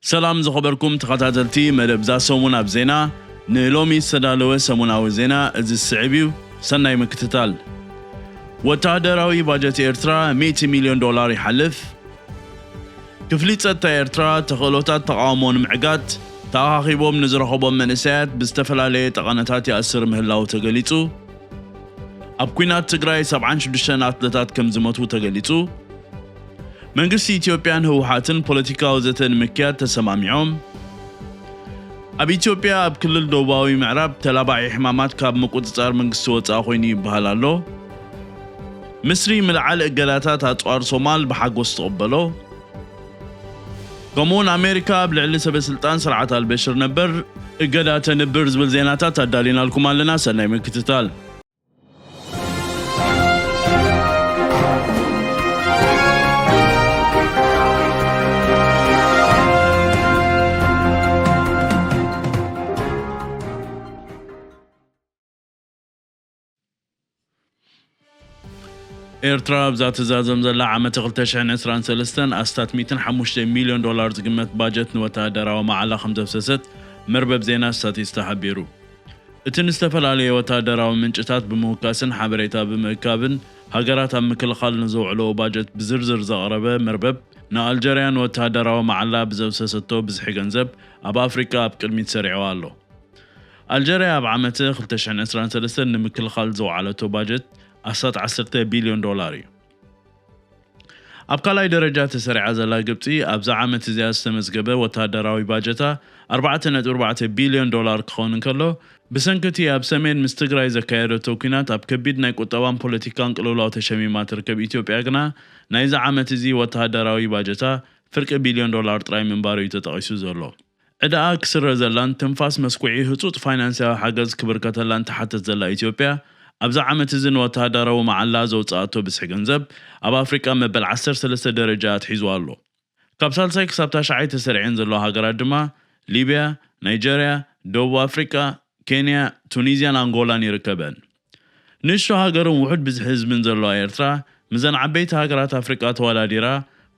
ሰላም ዝኸበርኩም ተኸታተልቲ መደብ ዛ ሰሙን ኣብ ዜና፣ ንሎሚ ዝተዳለወ ሰሙናዊ ዜና እዚ ዝስዕብ እዩ። ሰናይ ምክትታል። ወተሃደራዊ ባጀት ኤርትራ ሚእቲ ሚልዮን ዶላር ይሓልፍ። ክፍሊ ጸጥታ ኤርትራ ተኽእሎታት ተቓውሞ ንምዕጋት ተኣኻኺቦም ንዝረኸቦም መንእሰያት ብዝተፈላለየ ጠቐነታት ይኣስር ምህላው ተገሊጹ። ኣብ ኲናት ትግራይ ሰብዓን ሽዱሽተን ኣትለታት ከም ዝሞቱ ተገሊጹ። መንግስቲ ኢትዮጵያን ህወሓትን ፖለቲካዊ ዘተ ንምክያድ ተሰማሚዖም። ኣብ ኢትዮጵያ ኣብ ክልል ደቡባዊ ምዕራብ ተላባዒ ሕማማት ካብ ምቁጽጻር መንግስቲ ወጻኢ ኮይኑ ይበሃል ኣሎ። ምስሪ ምልዓል እገዳታት ኣጽዋር ሶማል ብሓጎስ ትቕበሎ። ከምኡውን ኣሜሪካ ኣብ ልዕሊ ሰበ ስልጣን ስርዓት ኣልበሽር ነበር እገዳ ተንብር ዝብል ዜናታት ኣዳሊናልኩም ኣለና። ሰናይ ምክትታል። ኤርትራ ኣብዛ ትዛዘም ዘላ ዓመት ክልተ ሽሕን ዕስራን ሰለስተን ኣስታት ሚእትን ሓሙሽተ ሚልዮን ዶላር ዝግመት ባጀት ንወተሃደራዊ መዓላ ከም ዘፍሰሰት መርበብ ዜና ስታቲስታ ሓቢሩ። እቲ ንዝተፈላለየ ወተሃደራዊ ምንጭታት ብምውካስን ሓበሬታ ብምእካብን ሃገራት ኣብ ምክልኻል ንዘውዕልኦ ባጀት ብዝርዝር ዘቕረበ መርበብ፣ ንኣልጀርያ ንወተሃደራዊ መዓላ ብዘፍሰሰቶ ብዝሒ ገንዘብ ኣብ ኣፍሪቃ ኣብ ቅድሚት ሰሪዕዋ ኣሎ። ኣልጀርያ ኣብ ዓመት ክልተ ሽሕን ዕስራን ሰለስተን ንምክልኻል ዘውዓለቶ ባጀት ኣስታት ዓሰርተ ቢልዮን ዶላር እዩ። ኣብ ካልኣይ ደረጃ ተሰሪዓ ዘላ ግብጺ ኣብዛ ዓመት እዚኣ ዝተመዝገበ ወተሃደራዊ ባጀታ ኣርባዕተ ነጥቢ ኣርባዕተ ቢልዮን ዶላር ክኸውን እንከሎ፣ ብሰንኪ እቲ ኣብ ሰሜን ምስ ትግራይ ዘካየደቶ ኲናት ኣብ ከቢድ ናይ ቁጠባን ፖለቲካን ቅልውላው ተሸሚማ ትርከብ ኢትዮጵያ ግና ናይዚ ዓመት እዚ ወተሃደራዊ ባጀታ ፍርቂ ቢልዮን ዶላር ጥራይ ምንባሩ እዩ ተጠቒሱ ዘሎ። ዕዳኣ ክስረዘላን ትንፋስ መስኩዒ ህጹጽ ፋይናንሳዊ ሓገዝ ክብርከተላን ትሓትት ዘላ ኢትዮጵያ፣ ኣብዚ ዓመት እዚ ንወተሃደራዊ መዓላ ዘውጽኣቶ ብዝሒ ገንዘብ ኣብ ኣፍሪቃ መበል ዓሰርተ ሰለስተ ደረጃ ኣትሒዙ ኣሎ። ካብ ሳልሳይ ክሳብ ታሽዓይ ተሰሪዐን ዘለዋ ሃገራት ድማ ሊብያ፣ ናይጀርያ፣ ደቡብ ኣፍሪቃ፣ ኬንያ፣ ቱኒዝያን ኣንጎላን ይርከበን። ንእሽቶ ሃገርን ውሑድ ብዝሒ ህዝብን ዘለዋ ኤርትራ፣ ምስዘን ዓበይቲ ሃገራት ኣፍሪቃ ተወዳዲራ፣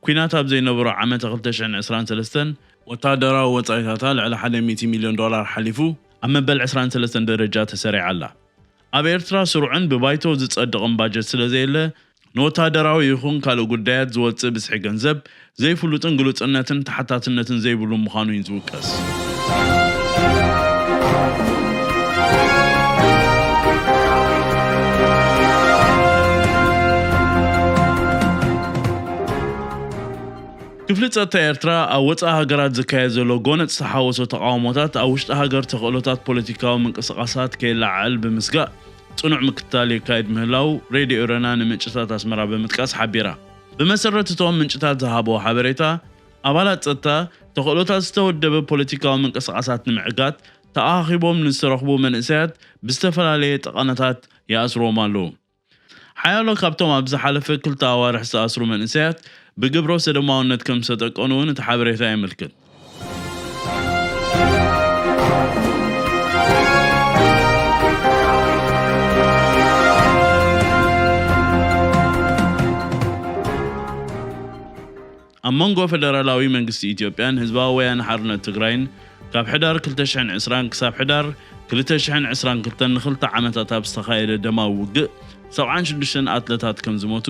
ኲናት ኣብ ዘይነበሮ ዓመተ ክልተ ሽሕን ዕስራን ሰለስተን ወተሃደራዊ ወጻኢታታ ልዕሊ ሓደ ሚእቲ ሚልዮን ዶላር ሓሊፉ፣ ኣብ መበል ዕስራን ሰለስተን ደረጃ ተሰሪዓ ኣላ። ኣብ ኤርትራ ስሩዕን ብባይቶ ዝጸድቕን ባጀት ስለ ዘየለ፣ ንወተሃደራዊ ይኹን ካልእ ጉዳያት ዝወጽእ ብዝሒ ገንዘብ ዘይፍሉጥን ግሉጽነትን ተሓታትነትን ዘይብሉ ምዃኑ እዩ ዝውቀስ። ክፍሊ ጸጥታ ኤርትራ ኣብ ወጻኢ ሃገራት ዝካየድ ዘሎ ጎነጽ ዝተሓወሶ ተቓውሞታት ኣብ ውሽጢ ሃገር ተኽእሎታት ፖለቲካዊ ምንቅስቓሳት ከየለዓዕል ብምስጋእ ጽኑዕ ምክትታል የካይድ ምህላው ሬድዮ ኤረና ንምንጭታት ኣስመራ ብምጥቃስ ሓቢራ። ብመሰረት እቶም ምንጭታት ዝሃቦ ሓበሬታ፣ ኣባላት ጸጥታ ተኽእሎታት ዝተወደበ ፖለቲካዊ ምንቅስቓሳት ንምዕጋት ተኣኻኺቦም ንዝተረኽቡ መንእሰያት ብዝተፈላለየ ጠቐነታት ይኣስርዎም ኣለዉ። ሓያሎ ካብቶም ኣብ ዝሓለፈ ክልተ ኣዋርሕ ዝተኣስሩ መንእሰያት ብግብረ ሰዶማውነት ከም ዝተጠቀኑ እውን እቲ ሓበሬታ የመልክት። ኣብ መንጎ ፈደራላዊ መንግስቲ ኢትዮጵያን ህዝባዊ ወያነ ሓርነት ትግራይን ካብ ሕዳር ክልተ ሽሕን ዕስራን ክሳብ ሕዳር ክልተ ሽሕን ዕስራን ክልተን ንክልተ ዓመታት ኣብ ዝተኻየደ ደማዊ ውግእ ሰብዓን ሽዱሽተን ኣትለታት ከም ዝሞቱ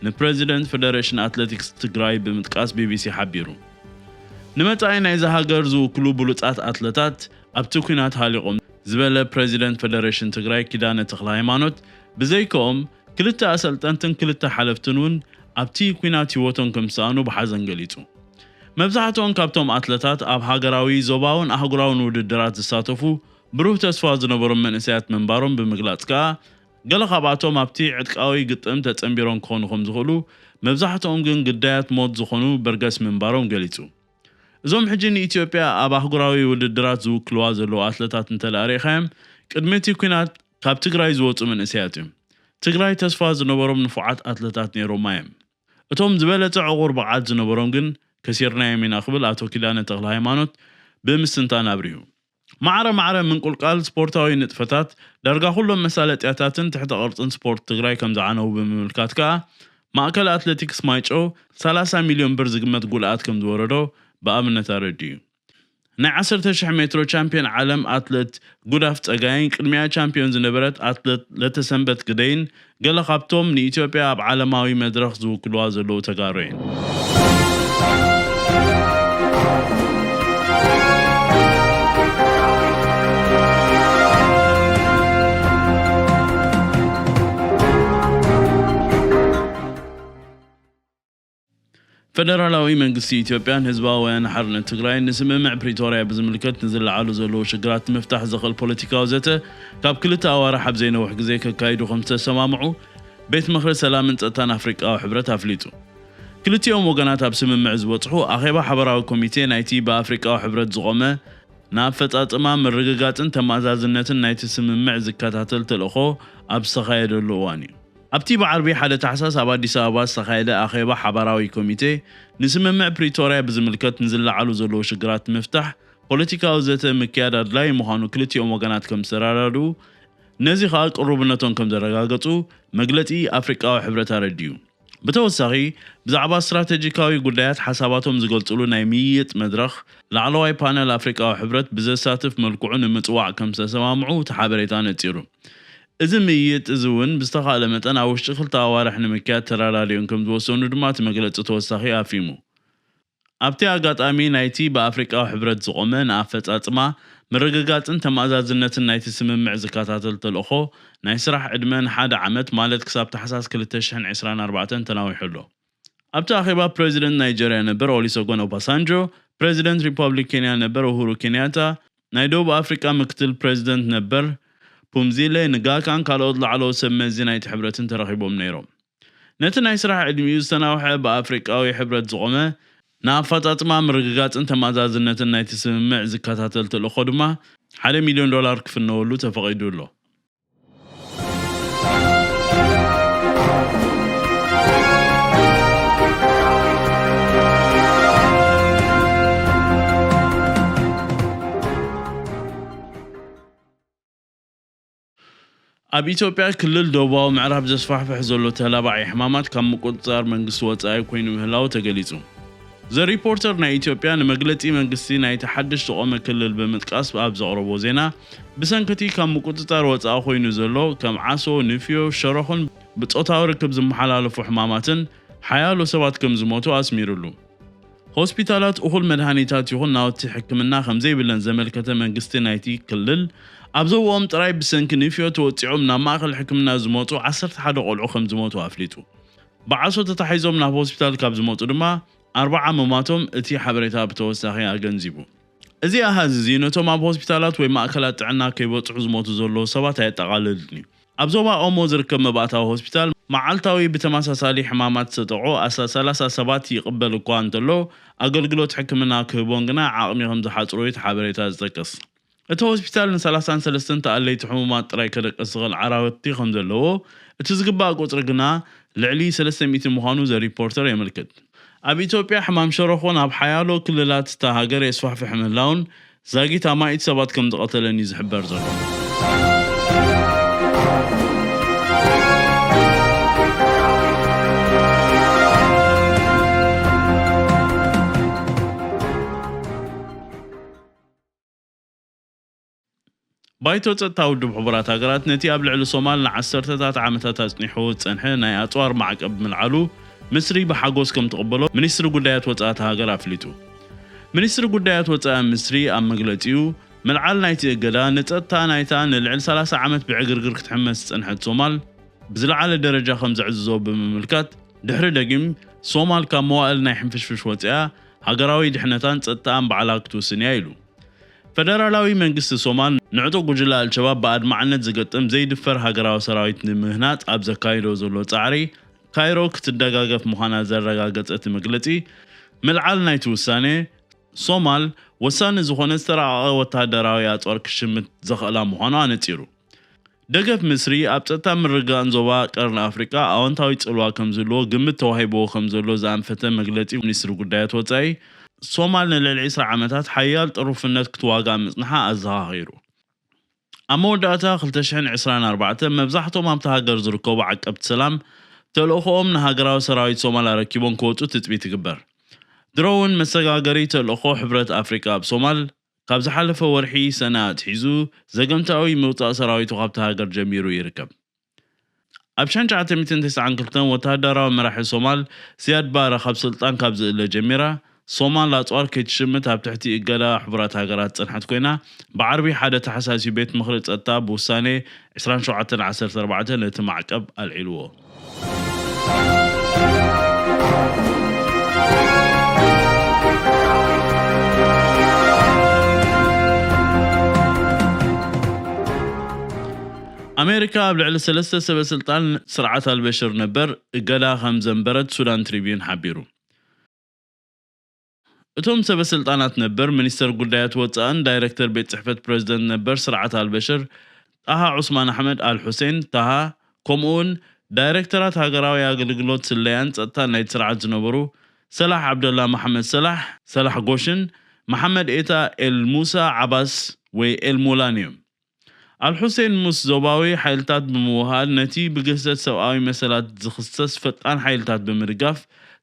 ንፕረዚደንት ፈደሬሽን ኣትሌቲክስ ትግራይ ብምጥቃስ ቢቢሲ ሓቢሩ። ንመጻኢ ናይዛ ሃገር ዝውክሉ ብሉጻት ኣትለታት ኣብቲ ኲናት ሃሊቖም ዝበለ ፕረዚደንት ፈደሬሽን ትግራይ ኪዳነ ተኽለ ሃይማኖት፣ ብዘይክኦም ክልተ ኣሰልጠንትን ክልተ ሓለፍትን እውን ኣብቲ ኲናት ህይወቶም ከም ዝሰኣኑ ብሓዘን ገሊጹ። መብዛሕትኦም ካብቶም ኣትለታት ኣብ ሃገራዊ፣ ዞባውን ኣህጉራውን ውድድራት ዝሳተፉ ብሩህ ተስፋ ዝነበሮም መንእሰያት ምንባሮም ብምግላጽ ከኣ፣ ገለ ካብኣቶም ኣብቲ ዕጥቃዊ ግጥም ተጸንቢሮም ክኾኑ ከም ዝኽእሉ፣ መብዛሕትኦም ግን ግዳያት ሞት ዝኾኑ በርገስ ምንባሮም ገሊጹ። እዞም ሕጂ ንኢትዮጵያ ኣብ ኣህጉራዊ ውድድራት ዝውክልዋ ዘለዉ ኣትለታት እንተ ደኣ ርኢኻዮም፣ ቅድሚ እቲ ኲናት ካብ ትግራይ ዝወጹ መንእሰያት እዮም። ትግራይ ተስፋ ዝነበሮም ንፉዓት ኣትለታት ነይሮማ እዮም። እቶም ዝበለጸ ዕቑር ብቕዓት ዝነበሮም ግን ከሲርናዮም ኢና ክብል ኣቶ ኪዳነ ተኽለ ሃይማኖት ብምስትንታን ኣብሪሁ። ማዕረ ማዕረ ምንቁልቃል ስፖርታዊ ንጥፈታት ዳርጋ ኩሎም መሳለጥያታትን ትሕተ ቅርጽን ስፖርት ትግራይ ከም ዝዓነዉ ብምምልካት ከኣ፣ ማእከል ኣትሌቲክስ ማይጨው ሰላሳ ሚልዮን ብር ዝግመት ጉልኣት ከም ዝወረዶ ብኣብነት ኣረዲኡ። ናይ ዓሰርተ ሽሕ ሜትሮ ቻምፒዮን ዓለም ኣትለት ጉዳፍ ጸጋይን ቅድሚያ ቻምፒዮን ዝነበረት ኣትለት ለተሰንበት ግደይን ገለ ካብቶም ንኢትዮጵያ ኣብ ዓለማዊ መድረኽ ዝውክልዋ ዘለዉ ተጋሩ እየን። ፈደራላዊ መንግስቲ ኢትዮጵያን ህዝባዊ ወያነ ሓርነት ትግራይን ንስምምዕ ፕሪቶርያ ብዝምልከት ንዝለዓሉ ዘለዉ ሽግራት ንምፍታሕ ዘኽእል ፖለቲካዊ ዘተ ካብ ክልተ ኣዋርሕ ኣብ ዘይነውሕ ግዜ ከካይዱ ከም ዝተሰማምዑ ቤት ምኽሪ ሰላምን ጸጥታን ኣፍሪቃዊ ሕብረት ኣፍሊጡ። ክልቲኦም ወገናት ኣብ ስምምዕ ዝበጽሑ ኣኼባ ሓበራዊ ኮሚቴ ናይቲ ብኣፍሪቃዊ ሕብረት ዝቖመ ንኣፈጻጽማ ምርግጋጽን ተመኣዛዝነትን ናይቲ ስምምዕ ዝከታተል ተልእኾ ኣብ ዝተኻየደሉ እዋን እዩ። ኣብቲ ብዓርቢ ሓደ ታሕሳስ ኣብ ኣዲስ ኣበባ ዝተኻየደ ኣኼባ ሓባራዊ ኮሚቴ ንስምምዕ ፕሪቶርያ ብዝምልከት ንዝለዓሉ ዘለዉ ሽግራት ንምፍታሕ ፖለቲካዊ ዘተ ምክያድ ኣድላዪ ምዃኑ ክልቲኦም ወገናት ከም ዝተረዳድኡ፣ ነዚ ከኣ ቅሩብነቶም ከም ዘረጋገጹ መግለጺ ኣፍሪቃዊ ሕብረት ኣረዲኡ። ብተወሳኺ፣ ብዛዕባ ስትራተጂካዊ ጉዳያት ሓሳባቶም ዝገልጽሉ ናይ ምይይጥ መድረኽ ላዕለዋይ ፓነል ኣፍሪቃዊ ሕብረት ብዘሳትፍ መልክዑ ንምጽዋዕ ከም ዝተሰማምዑ እቲ ሓበሬታ ነጺሩ። እዚ ምይይጥ እዚ እውን ብዝተኻእለ መጠን ኣብ ውሽጢ ክልተ ኣዋርሕ ንምክያድ ተረዳዲኦም ከም ዝወሰኑ ድማ እቲ መግለጺ ተወሳኺ ኣፊሙ። ኣብቲ ኣጋጣሚ ናይቲ ብኣፍሪቃዊ ሕብረት ዝቖመ ንኣፈጻጽማ ምርግጋጽን ተመኣዛዝነትን ናይቲ ስምምዕ ዝከታተል ተልእኾ ናይ ስራሕ ዕድመ ንሓደ ዓመት ማለት ክሳብ ታሕሳስ ክልተ ሽሕን ዕስራን ኣርባዕተን ተናዊሑ ኣሎ። ኣብቲ ኣኼባ ፕሬዚደንት ናይጀርያ ነበር ኦሊሰጎን ኦባሳንጆ፣ ፕሬዚደንት ሪፐብሊክ ኬንያ ነበር ኡሁሩ ኬንያታ፣ ናይ ደቡብ ኣፍሪቃ ምክትል ፕሬዚደንት ነበር ፑምዚለ ንጋካን ካልኦት ላዕለዎት ሰብ መዚ ናይቲ ሕብረትን ተረኺቦም ነይሮም። ነቲ ናይ ስራሕ ዕድሚኡ ዝተናውሐ ብኣፍሪቃዊ ሕብረት ዝቖመ ንኣፈጻጽማ ምርግጋጽን ተመኣዛዝነትን ናይቲ ስምምዕ ዝከታተል ተልእኾ ድማ ሓደ ሚልዮን ዶላር ክፍነወሉ ተፈቒዱ ኣሎ። ኣብ ኢትዮጵያ ክልል ደቡባዊ ምዕራብ ዘስፋሕፍሕ ዘሎ ተላባዒ ሕማማት ካብ ምቁጽጻር መንግስቲ ወጻኢ ኮይኑ ምህላው ተገሊጹ። ዘ ሪፖርተር ናይ ኢትዮጵያ ንመግለጺ መንግስቲ ናይቲ ሓድሽ ዝቖመ ክልል ብምጥቃስ ኣብ ዘቕረቦ ዜና፣ ብሰንኪ እቲ ካብ ምቁጽጻር ወጻኢ ኮይኑ ዘሎ ከም ዓሶ፣ ንፍዮ፣ ሸረኹን ብጾታዊ ርክብ ዝመሓላለፉ ሕማማትን ሓያሎ ሰባት ከም ዝሞቱ ኣስሚሩሉ። ሆስፒታላት እኹል መድሃኒታት ይኹን ናውቲ ሕክምና ከም ዘይብለን ዘመልከተ መንግስቲ ናይቲ ክልል፣ ኣብ ዞባኦም ጥራይ ብሰንኪ ንፍዮ ተወጺዖም ናብ ማእከል ሕክምና ዝመጹ ዓሰርተ ሓደ ቆልዑ ከም ዝሞቱ ኣፍሊጡ። ብዓሶ ተታሒዞም ናብ ሆስፒታል ካብ ዝመጹ ድማ ኣርባዓ ምማቶም እቲ ሓበሬታ ብተወሳኺ ኣገንዚቡ። እዚ ኣሃዝ እዚ ነቶም ኣብ ሆስፒታላት ወይ ማእከላት ጥዕና ከይበጽሑ ዝሞቱ ዘለዉ ሰባት ኣየጠቓልልን እዩ። ኣብ ዞባ ኦሞ ዝርከብ መባእታዊ ሆስፒታል መዓልታዊ ብተመሳሳሊ ሕማማት ዝተጠቕዑ ኣስታት ሰላሳ ሰባት ይቕበል እኳ እንተሎ፣ ኣገልግሎት ሕክምና ክህቦን ግና ዓቕሚ ከም ዝሓጽሮ እዩ እቲ ሓበሬታ ዝጠቅስ። እቲ ሆስፒታል ንሰላሳን ሰለስተን ተኣለይቲ ሕሙማት ጥራይ ከደቅስ ዝኽእል ዓራውቲ ከም ዘለዎ፣ እቲ ዝግባእ ቁጽሪ ግና ልዕሊ ሰለስተ ሚእቲ ምዃኑ ዘ ሪፖርተር የመልክት። ኣብ ኢትዮጵያ ሕማም ሸሮኾ ናብ ሓያሎ ክልላት እታ ሃገር የስፋሕፍሕ ምህላውን ዛጊት ኣማኢት ሰባት ከም ዝቐተለን እዩ ዝሕበር ዘሎ። ባይቶ ጸጥታ ውድብ ሕቡራት ሃገራት ነቲ ኣብ ልዕሊ ሶማል ንዓሰርተታት ዓመታት ኣጽኒሑ ዝጸንሐ ናይ ኣጽዋር ማዕቀብ ምልዓሉ ምስሪ ብሓጎስ ከም ትቕበሎ ሚኒስትሪ ጉዳያት ወጻኢ እታ ሃገር ኣፍሊጡ። ሚኒስትሪ ጉዳያት ወጻኢ ምስሪ ኣብ መግለጺኡ፣ ምልዓል ናይቲ እገዳ ንጸጥታ ናይታ ንልዕሊ ሰላሳ ዓመት ብዕግርግር ክትሕመስ ዝጸንሐት ሶማል ብዝለዓለ ደረጃ ከም ዘዕዝዞ ብምምልካት፣ ድሕሪ ደጊም ሶማል ካብ መዋእል ናይ ሕንፍሽፍሽ ወጺኣ ሃገራዊ ድሕነታን ጸጥታኣን ባዕላ ክትውስን እያ ኢሉ። ፈደራላዊ መንግስቲ ሶማል ንዕጡቕ ጉጅለ ኣልሸባብ ብኣድማዕነት ዝገጥም ዘይድፈር ሃገራዊ ሰራዊት ንምህናጽ ኣብ ዘካይዶ ዘሎ ጻዕሪ፣ ካይሮ ክትደጋገፍ ምዃና ዘረጋገጸ እቲ መግለጺ፣ ምልዓል ናይቲ ውሳነ፣ ሶማል ወሳኒ ዝኾነ ዝተራቐቐ ወተሃደራዊ ኣጽዋር ክሽምት ዘኽእላ ምዃኑ ኣነጺሩ። ደገፍ ምስሪ ኣብ ጸጥታ ምርግጋእን ዞባ ቀርኒ ኣፍሪቃ ኣወንታዊ ጽልዋ ከም ዝህልዎ ግምት ተዋሂብዎ ከም ዘሎ ዘኣንፈተ መግለጺ ሚኒስትሪ ጉዳያት ወጻኢ፣ ሶማል ንልዕሊ ዕስራ ዓመታት ሓያል ጥሩፍነት ክትዋጋእ ምጽንሓ ኣዘኻኺሩ። ኣብ መወዳእታ ክልተ ሽሕን ዕስራን ኣርባዕተን መብዛሕትኦም ኣብታ ሃገር ዝርከቡ ዓቀብቲ ሰላም ተልእኾኦም ንሃገራዊ ሰራዊት ሶማል ኣረኪቦም ክወጹ ትጽቢት ይግበር። ድሮ እውን መሰጋገሪ ተልእኾ ሕብረት ኣፍሪቃ ኣብ ሶማል ካብ ዝሓለፈ ወርሒ ሰነ ኣትሒዙ ዘገምታዊ ምውጻእ ሰራዊቱ ካብቲ ሃገር ጀሚሩ ይርከብ። ኣብ ሸሕን ትሽዓተ ሚእትን ተስዓን ክልተን ወተሃደራዊ መራሒ ሶማል ሲያድ ባረ ካብ ስልጣን ካብ ዝእለ ጀሚራ፣ ሶማል ኣጽዋር ከይትሽምት ኣብ ትሕቲ እገዳ ሕቡራት ሃገራት ዝጸንሐት ኮይና፣ ብዓርቢ ሓደ ተሓሳሲ ቤት ምኽሪ ጸጥታ ብውሳኔ ዕስራን ሸውዓተን ዓሰርተ ኣርባዕተ ነቲ ማዕቀብ ኣልዒልዎ። ኣሜሪካ ኣብ ልዕሊ ሰለስተ ሰበ ስልጣን ስርዓት ኣልበሽር ነበር እገዳ ከም ዘንበረት ሱዳን ትሪቢዩን ሓቢሩ። እቶም ሰበ ስልጣናት ነበር ሚኒስተር ጉዳያት ወጻእን ዳይረክተር ቤት ጽሕፈት ፕሬዝደንት ነበር ስርዓት ኣልበሽር ጣሃ ዑስማን ኣሕመድ ኣል ሑሴን፣ ጣሃ፣ ከምኡ እውን ዳይረክተራት ሃገራዊ ኣገልግሎት ስለያን ጸጥታን ናይቲ ስርዓት ዝነበሩ ሰላሕ ዓብደላ መሓመድ ሰላሕ፣ ሰላሕ ጎሽን መሓመድ ኤታ ኤል ሙሳ ዓባስ ወይ ኤል ሙላን እዮም። ኣልሑሴን ምስ ዞባዊ ሓይልታት ብምውሃድ ነቲ ብግህሰት ሰብኣዊ መሰላት ዝኽሰስ ፈጣን ሓይልታት ብምድጋፍ፣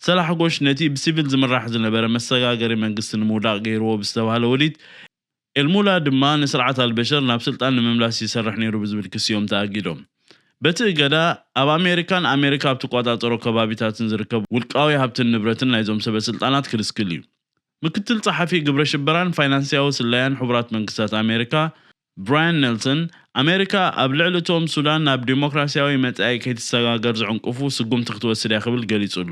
ሰላሕ ጎሽ ነቲ ብሲቪል ዝምራሕ ዝነበረ መሰጋገሪ መንግስቲ ንምውዳቕ ገይርዎ ብዝተባህለ ውዲት፣ ኤልሙላ ድማ ንስርዓት ኣልበሽር ናብ ስልጣን ንምምላስ ይሰርሕ ነይሩ ብዝብል ክሲ እዮም ተኣጊዶም። በቲ እገዳ፣ ኣብ ኣሜሪካን ኣሜሪካ ኣብ ትቆጻጸሮ ከባቢታትን ዝርከብ ውልቃዊ ሃብትን ንብረትን ናይዞም ሰበ ስልጣናት ክልስክል እዩ። ምክትል ጸሓፊ ግብረ ሽበራን ፋይናንስያዊ ስለያን ሕቡራት መንግስታት ኣሜሪካ ብራያን ኔልሰን፣ ኣሜሪካ ኣብ ልዕሊ እቶም ሱዳን ናብ ዲሞክራሲያዊ መጻኢ ከይትሰጋገር ዝዕንቅፉ ስጉምቲ ክትወስድ እያ ክብል ገሊጹ ኣሎ።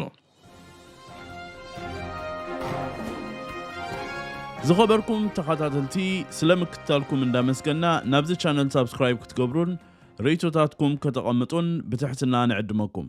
ዝኸበርኩም ተኸታተልቲ፣ ስለ ምክትታልኩም እንዳመስገና፣ ናብዚ ቻነል ሳብስክራይብ ክትገብሩን ርእይቶታትኩም ከተቐምጡን ብትሕትና ንዕድመኩም።